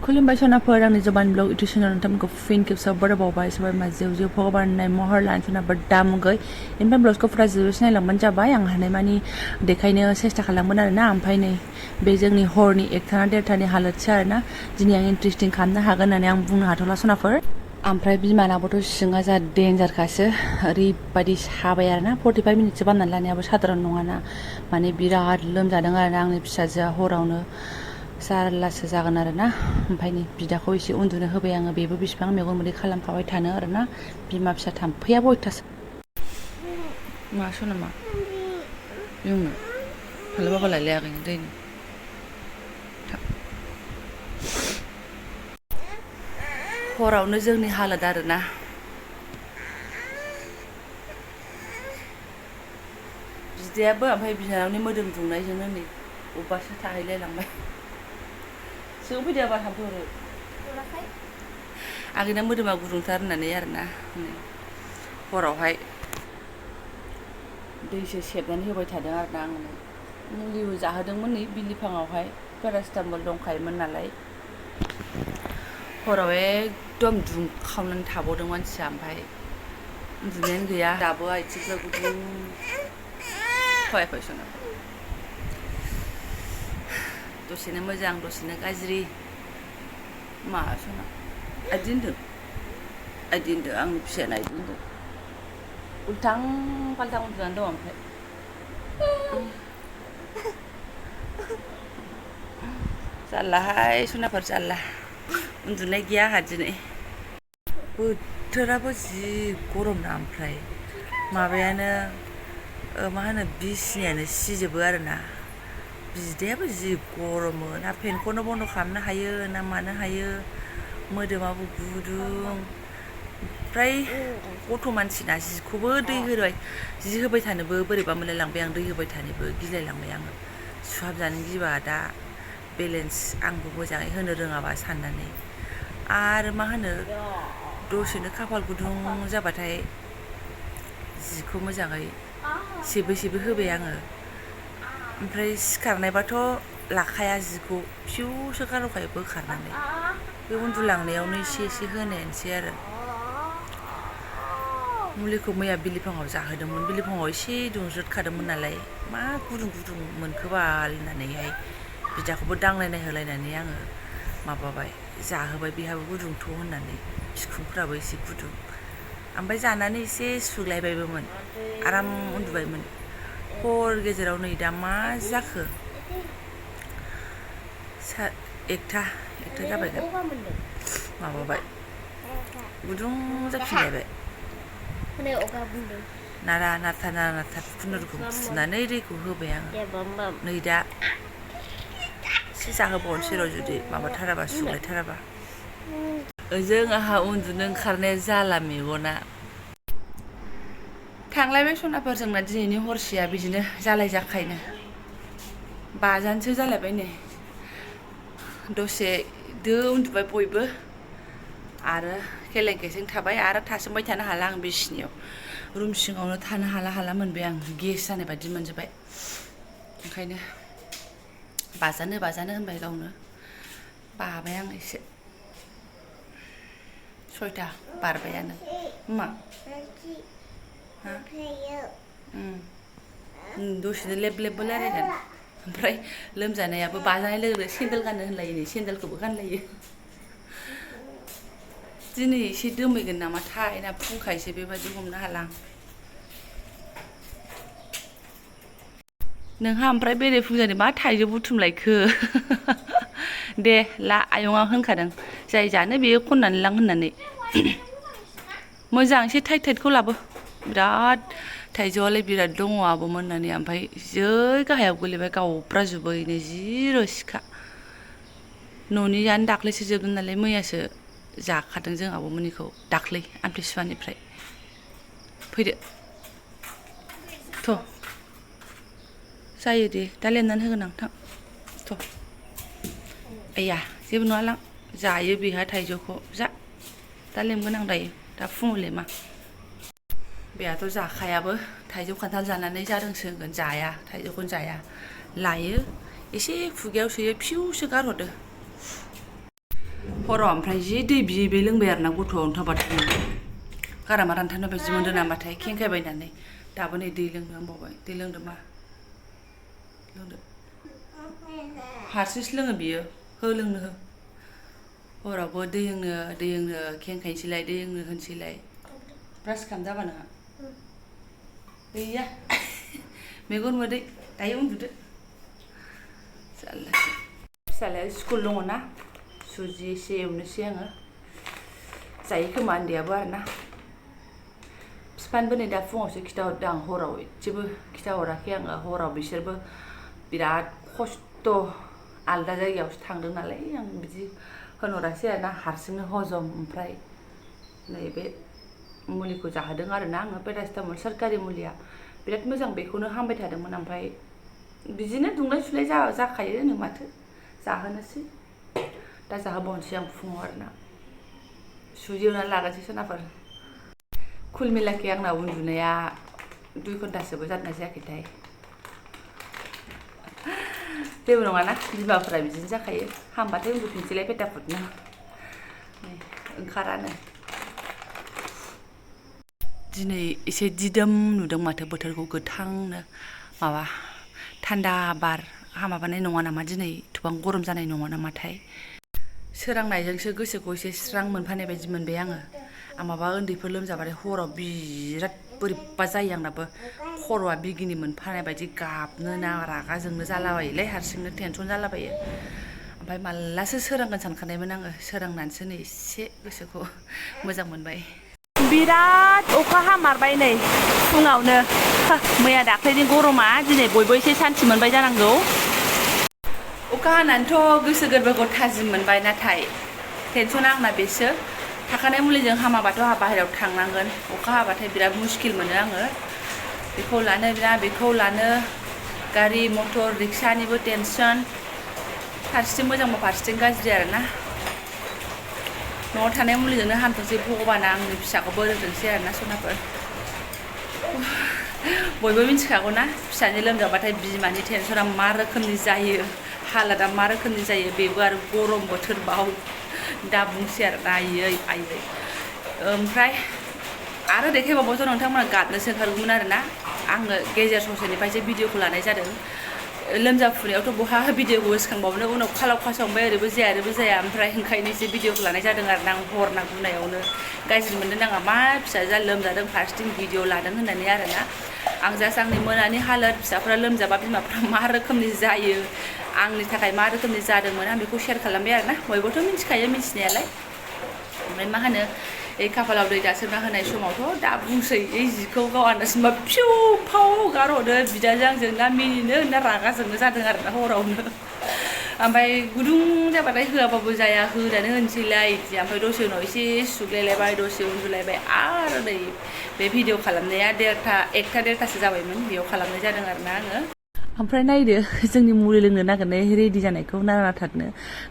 खुलुमबाय सनाफोर आंनि जबानब्लग YouTube channel नोंथांमोनखौ फिन खेबसेयाव बराबावबाय सोरबा मा जेव जेव भगबान महर लानो सोनाबा दामुगै इनफाय ब्लगखौ फुरा जोबोर नायलांबानो जाबाय आं हानायमानि देखायनो सेस्था खालामगोन आरोना ओमफ्राय नै बे जोंनि हरनि 1 था 1:30 हालोदसो आरोना दिनै आं इन्ट्रेस्टिं खालामनो हागोन होननानै आं बुंनो हाथ'ला सनाफोर ओमफ्राय बिमानाबोथ' सिङा जा डेन्जारखासो ओरैबायदि साबाय आरोना 45 मिनिटसो बामनानै लानायाबो साधारन नङाना माने बिराद लोमजादों आरोना आंनि फिसाजोआ हरावनो जारलासो जागोन आरोना ओमफ्राय नै बिदाखौ एसे उन्दुनो होबाय आङो बेबो बिसिबां मेगन मोदै खालामखाबाय थानो आरोना बिमा फिसा थाम्फैयाबो अयथासार मा सनामा जोंनो हेल' बाबा लायलायाखैनो दैनो हरावनो जोंनि हालोद आरोना बिदायाबो ओमफ्राय बिनानावनि मोदोम दुंनायजोंनो नै अबावबासो थाहैलायलांबाय सिङाव फैदो आबा थाम्फै अरो आगैना मोदोमा गुदुंथार होननानै आरोना हरावहाय दैसो सेबनानै होबाय थादों आरोना आङो मुलिबो जाहोदोंमोन नै बिलिफाङावहाय पेरासिटामल दंखायोमोन नालाय हराव एकदम दुंखावनानै थाबावदों मानसिया ओमफ्राय उन्दुनायानो गैया दाबो आथिंफ्रा गुदुं फै सना दसेनो मोजां दसेनो गाज्रि मा सना आइदि होनदों आंनि फिसायानो आइदि होनदों उल्थां फाल्थां उन्दुनानै दं ओमफ्राय जारलाहाय सनाफोर जारला उन्दुनाय गैया आंहा दिनै बोथोराबो जि गरम ना ओमफ्राय माबायानो मा होनो बिसिनायानो सिजोबो आरोना बिदायाबो जि गरमो ना फेनखौनो बन्द' खालामनो हायो ना मानो हायो मोदोमाबो गुदुं ओमफ्राय गथ' मानसिना जिखौबो दै होबाय जि होबाय थानोबो बोरैबा मोनलायलांबाय आं दै होबाय थानोबो गिलायलांबाय आङो सुहाबजानो गिबा दा बेलेन्स आंबो मोजाङै होनो रोङाबा साननानै आरो मा होनो दसेनो खाफाल गुदुं जाबाथाय जिखौ मोजाङै सेबै होबाय आङो ओमफ्राय सिखारनायबाथ' लाखाया जिखौ फिउसो गारहरखायो बोखारनानै बे उन्दुलांनायावनो एसे होनायानोसै आरो मुलिखौ मैया बिलिफाङाव जाहोदोंमोन बिलिफाङाव एसे दुंज्रोदखादोंमोन नालाय मा गुदुं मोनखोबाल होननानैहाय बिदाखौबो दांलायनाय होलायनानै आङो माबाबाय जाहोबाय बेहाबो गुदुंथ' होननानै बिखुंफ्राबो एसे गुदुं ओमफ्राय जानानै एसे सुग्लायबायबोमोन आराम उन्दुबायमोन हर गेजेराव नै दा मा जाखो 1था जाबायगोन माबाबाय गुदुं जाफिनलायबाय नाथा खुनुरुखुम फुनानै दैखौ होबाय आङो नै दा एसे जाहोबावनोसै र' जुदि माबाथाराबा सुग्लायथाराबा ओजों आंहा उन्दुनो ओंखारनाया जाला मेगना थांलायबाय सनाफोर जोंना दिनैनि हरसेया बिदिनो जालायजाखायनो बाजानसो जालायबाय नै दसे उन्दुबाय बयबो आरो खेलें खेसें थाबाय आरो थासोमबाय थानो हाला आं बिसिनियाव रुम सिङावनो थानो हाला मोनबाय आं गेस जानाय बायदि मोनजोब्बाय ओंखायनो बाजानो होनबाय गावनो बाबाय आं एसे 6टा बारबायानो मा दसेनो लेब रायलायगोन ओमफ्राय लोमजानायाबो बाजानाय लोगो सेन्देल गाननो होनलायो नै सेन्देलखौबो गानलायो दिनै एसे दोमैगोन नामाथाय ना फुंखायसो बेबायदि हमनो हाला नोंहा ओमफ्राय बेरे फुंजानि मा थाइजौ बुथुमलायखो दे ला आयंआ होनखादों जाय जानो बेयो खननानै लां होननानै मोजां एसे टाइटखौ लाबो बिराद थाइजौआलाय बिराद दङ आब'मोन होननानै ओमफ्राय जै गाहायाव गोलैबाय गावब्राजोबैनो जि रोसिखा न'नियानो दाख्लैसो जोबदों नालाय मैयासो जाखादों जों आब'मोननिखौ दाख्लै आमथिसुवानिफ्राय फैदो थ' जायो दे दा लेमनानै होगोन आं थां थ' आया जेबो नङा लां जायो बेहा थाइजौखौ जा दा लेमगोन आं दायो दा फुङाव लेमा बेहाथ' जाखायाबो थाइजौ खान्थाल जानानै जादोंसो होनगोन जाया थाइजौखौनो जाया लायो एसे खुगायाव सोयो फिउसो गारहरदो हराव ओमफ्राय जि दै बियै बे लोंबाय आरोना गथ'आ उनथाबाथाय गारामा रानथारनाय बायदि मोनदों नामाथाय खेंखायबायनानै दाबो नै दै लोंनो होनबावबाय दै लोंदो मा लोंदो हारसिंसो लोङो बियो हो लोंनो हो हरावबो दै लोंनो खेंखायसैलाय दै लोंनो होनसैलाय ब्रास खालाम जाबा नोंहा गैया मेगन मोदै दायो उन्दुदो जारलासो फिसालाया स्कुल दङ ना सुजि एसे एवनोसै आङो जायो खोमा उन्दैयाबो आरोना बिफानोबो नै दा फुङावसो खिथाहरदों आं हराव एसेबो खिथाहराखै आङो हराव बिसोरबो बिराद खस्थ' आलदा जायगायावसो थांदों नालाय आं बिदि होनहरासै आरोना हारसिंनो हजम ओमफ्राय नैबे मुलिखौ जाहोदों आरोना आङो पेरासिटामल सोरखारि मुलिया बिराद मोजां बेखौनो हामबाय थादोंमोन ओमफ्राय बिदिनो दुंलाय सुलाय जाखायो नो माथो जाहोनोसै दा जाहोबावनोसै आं फुङाव आरोना सुजि एवनानै लागोनसै सोनाफोर कुल मिलाखै आंना उन्दुनाया 2 घन्टासोबो जादोंना जायाखैथाय जेबो नङाना बिमाफोरा बिदिनो जाखायो हामबाथाय उन्दुफिनसैलाय पेटाफुटनो ओंखारानो दिनै एसे दिदोम नुदों माथो बोथोरखौ गोथांनो माबा थान्दा बार माबानाय नङा नामा दिनै एथबां गरम जानाय नङा नामाथाय सोरांनायजोंसो गोसोखौ एसे स्रां मोनफानाय बायदि मोनबाय आङो माबा उन्दैफोर लोमजाबाथाय हराव बिराद बोरैबा जायो आंनाबो खर'आ बिगिनि मोनफानाय बायदि गाबनो ना रागा जोंनो जालाबायोलै हारसिंनो टेनसन जालाबायो ओमफ्राय मालासो सोरांगोन सानखानायमोन आङो सोरांनानैसो नै एसे गोसोखौ मोजां मोनबाय बिराद अखा हामारबाय नै फुङावनो मैया दाख्लैनि गरमा दिनै बयबो एसे सान्थि मोनबाय जानांगौ अखा हानानैथ' गोसो गोरबोखौ थाजिम मोनबाय नाथाय टेनसना आंना बेसो थाखानाय मुलिजों हामाबाथ' आंहा बाहेरायाव थांनांगोन अखा हाबाथाय बिराद मुस्किल मोनो आङो बेखौ लानो गारि मटर रिक्सानिबो टेनसन फारसेथिं मोजांबा फारसेथिं गाज्रि आरोना न'आव थानाय मुलिजोंनो हामथोंसै भगबाना आंनि फिसाखौ बोर होथोंसै आरोना सनाफोर बयबो मिथिखागौ ना फिसानि लोमजाबाथाय बिमानि टेनसना मा रोखोमनि जायो हालोदा मा रोखोमनि जायो बेबो आरो गरम बोथोरबाव दा बुंसै आरो आयै ओमफ्राय आरो देखायबावबाथ' नोंथांमोना गाबनोसो ओंखारगौमोन आरोना आङो गेजेर ससेनिफ्रायसो भिडिअखौ लानाय जादों लोमजाफुनायावथ' बहा भिडिअखौ गोसोखांबावनो उनाव खालाव खासावबाय ओरैबो जाया ओमफ्राय ओंखायनो एसे भिडिअखौ लानाय जादों आरोना आं हर ना गुनायावनो गाज्रि मोनदों आंहा मा फिसाजोआ लोमजादों फारसेथिं भिडिअ लादों होननानै आरोना आं जास्ट आंनि मोनानि हालोद फिसाफ्रा लोमजाबा बिमाफ्रा मा रोखोमनि जायो आंनि थाखाय मा रोखोमनि जादोंमोन आं बेखौ शेयार खालामबाय आरोना बयबोथ' मिथिखायो मिथिनायालाय ओमफ्राय मा होनो खाफालाव दै दासोमना होनाय समावथ' दा बुंसै जिखौ गाव आन्दाजमोनबा फिउ फाव गारहरदो बिदाजों आंजों ना मिनिनो ना रागा जोंनो जादों आरोना हरावनो ओमफ्राय गुदुं जाबाथाय होआबाबो जाया होनानै होनसैलाय बिदि ओमफ्राय दसे उनाव एसे सुग्लायलायबाय दसे उन्दुलायबाय आरो नै बे भिडिअ खालामनाया 1:30 जाबायमोन बेयाव खालामनाय जादों आरोना आङो ओमफ्राय नायदो जोंनि मुलि लोंनो नागिरनाय रेडि जानायखौ नाथारनो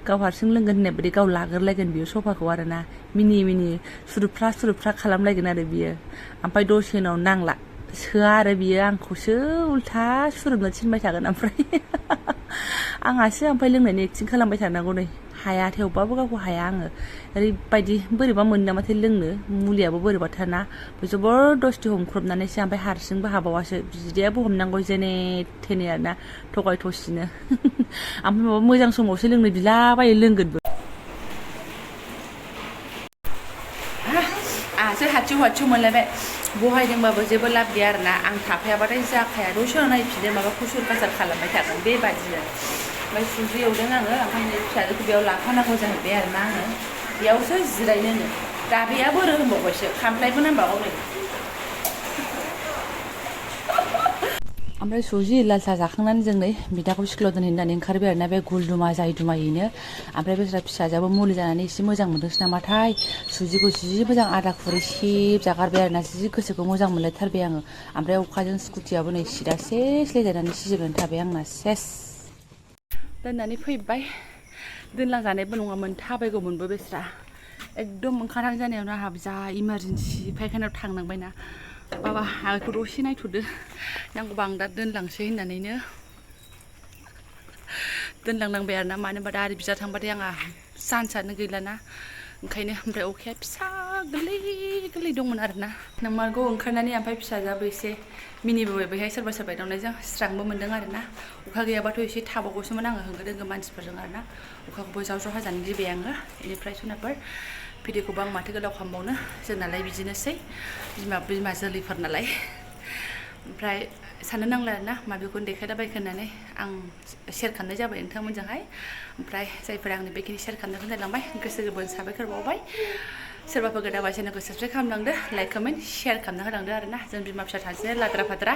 गाव हारसिं लोंगोन होननाय बायदि गाव लाग्रोलायगोन बियो सफाखौ आरोना मिनि सुरुफ्रा खालामलायगोन आरो बियो ओमफ्राय दसे उनाव नांला सोआ आरो बियो आंखौसो उल्था सुरुबनो थिनबाय थागोन ओमफ्राय आंहासो ओमफ्राय लोंनायनि एक्टिं खालामबाय थानांगौ नै हाया थेवबाबो गावखौ हाया आङो ओरैबायदि बोरैबा मोनो नामाथाय लोंनो मुलियाबो बोरैबाथारना जबरदस्ति हमख्रबनानैसो ओमफ्राय हारसिंबो हाबावासो बिदायाबो हमनांगौ जेने थेने आरोना थगाय थसिनो ओमफ्राय माबा मोजां समावसो लोंनो बिलाबायो लोंगोनबो आंहासो हाथिउ मोनलायबाय बहायदोंबाबो जेबो लाब गैया आरोना आं थाफायाबाथाय जाखाया दसेनो नायफिनदो माबा खुसुर खासार खालामबाय थागोन बेबादिनो ओमफ्य सुजि एवदों आङो ओमफ्राय फिसाजोखौ बेयाव लाफानांगौ जाहैबाय आरोना आङो बेयावसो जिरायनोनो दाबैया बोरो होनबावबायसो खामफ्लायबो नांबावगौ नै ओमफ्राय सुजि लाल साहा जाखांनानै जों नै बिदाखौ स्कुलाव दोनहैनानै ओंखारबाय आरोना बे गुलदुमा जायदुमायैनो ओमफ्राय बेस्रा फिसाजोआबो मुलि जानानै एसे मोजां मोनदोंसो नामाथाय सुजिखौ जि मोजां आदा खुरै सिब जागारबाय आरोना जि गोसोखौ मोजां मोनलायथारबाय आङो ओमफ्राय अखाजों स्कुटियाबो नै सिदा सेस्लायजानानै सिजोबनानै थाबाय आंना सेस दोननानै फैबाय दोनलांजानायबो नङामोन थाबायगौमोनबो बेस्रा एकदम ओंखारहां जानायावनो आंहा जा इमारजेन्सि फायखानायाव थांनांबायना बाबा आंखौ दसे नायथ'दो नांगौबा आं दा दोनलांसै होननानैनो दोनलांनांबाय आरोना मानो होनबा दा आरो बिदा थांबाथाय आंहा चान्सआनो गैलाना ओंखायनो ओमफ्राय अखाया फिसा गोरलै दंमोन आरोना नोंमारगौ ओंखारनानै ओमफ्राय फिसाजाबो एसे मिनिबोबाय बैहाय सोरबा सोरबा दावनायजों स्रांबो मोन्दों आरोना अखा गैयाबाथ' एसे थाबावगौसोमोन आङो होंगो दोंगो मानसिफोरजों आरोना अखाखौबो जाव जाव हाजानो गिबाय आङो बेनिफ्राय सोनाबफोर भिडिअखौबो आं माथो गोलाव खालामबावनो जोंनालाय बिदिनोसै बिमा जोलैफोर नालाय ओमफ्राय साननो नांला आरोना माबेखौनो देखायलाबायखो होननानै आं शेयार खालामनाय जाबाय नोंथांमोनजोंहाय ओमफ्राय जायफोरा आंनि बेखिनि शेयार खालामनो होनलायलांबाय गोसो गोरबोनि साबायखर बावबाय सोरबाफोर गोदाबा चेनेलखौ साबस्क्राइब खालामलांदो लाइक कमेन्ट शेयार खालामना होलांदो आरोना जों बिमा फिसा थानोसै लाद्रा फाद्रा